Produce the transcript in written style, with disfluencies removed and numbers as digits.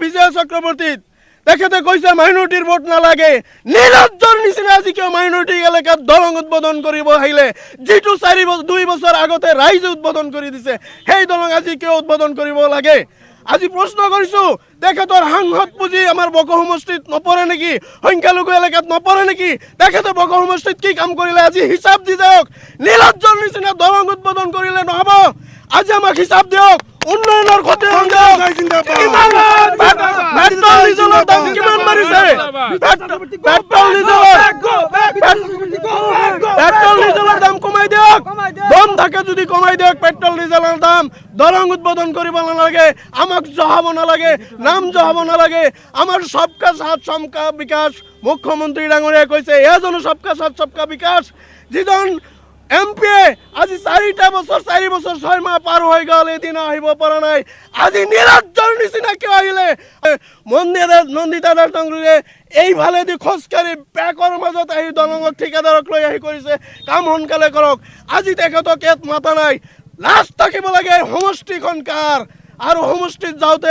বিজয়া চক্ৰৱৰ্তীত। তেখেতে কৈছে মাইনৰিটিৰ ভোট নালাগে। নিৰ্লজ্জৰ নিচিনা আজি কিয় মাইনৰিটি এলেকাত দলং উদ্বোধন কৰিব আহিলে, যিটো 2 বছৰ আগতে ৰাইজে উদ্বোধন কৰি দিছে, সেই দলং আজি কিয় উদ্বোধন কৰিব লাগে? আজি প্ৰশ্ন কৰিছোঁ, তেখেতৰ সাংসদ পুঁজি আমাৰ বকো সমষ্টিত নপৰে নেকি? সংখ্যালঘু এলেকাত নপৰে নেকি? তেখেতে বকো সমষ্টিত কি কাম কৰিলে, আজি হিচাপ দি যাওক। নিৰ্লজ্জৰ নিচিনা দলং উদ্বোধন কৰিলে নহ'ব। আজি আমাক হিচাপ দিয়ক, উন্নয়নৰ খতিয়ান দিয়ক। কিমান পেট্ৰল ডিজেলৰ দাম কিমান বাঢ়িছে? পেট্ৰল ডিজেলৰ দাম কমাই দিয়ক। দম থাকে যদি কমাই দিয়ক পেট্ৰল ডিজেলৰ দাম। দলং উদ্বোধন কৰিব নালাগে, আমাক জহাব নালাগে, নাম জহাব নালাগে। আমাৰ সবকা সাথ সবকা বিকাশ মুখ্যমন্ত্ৰী ডাঙৰীয়াই কৈছে, এজনো সবকা সাথ সবকা বিকাশ। যিজন এম পি এ আজি 4টা বছৰ, 4 বছৰ 6 মাহ পাৰ হৈ গ'ল, এদিন আহিব পৰা নাই। আজি নিৰ্লজ্জৰ নিচিনা কিয় আহিলে? মন্দিৰ নন্দিতা দাস ডাঙৰীয়াই এইফালেদি খোজকাঢ়ি পেকৰ মাজত আহি দলঙত ঠিকাদাৰক লৈ আহি কৰিছে, কাম সোনকালে কৰক। আজি তেখেতক ইয়াত মাতা নাই। লাজ থাকিব লাগে। সমষ্টিখন কাৰ? আৰু সমষ্টিত যাওঁতে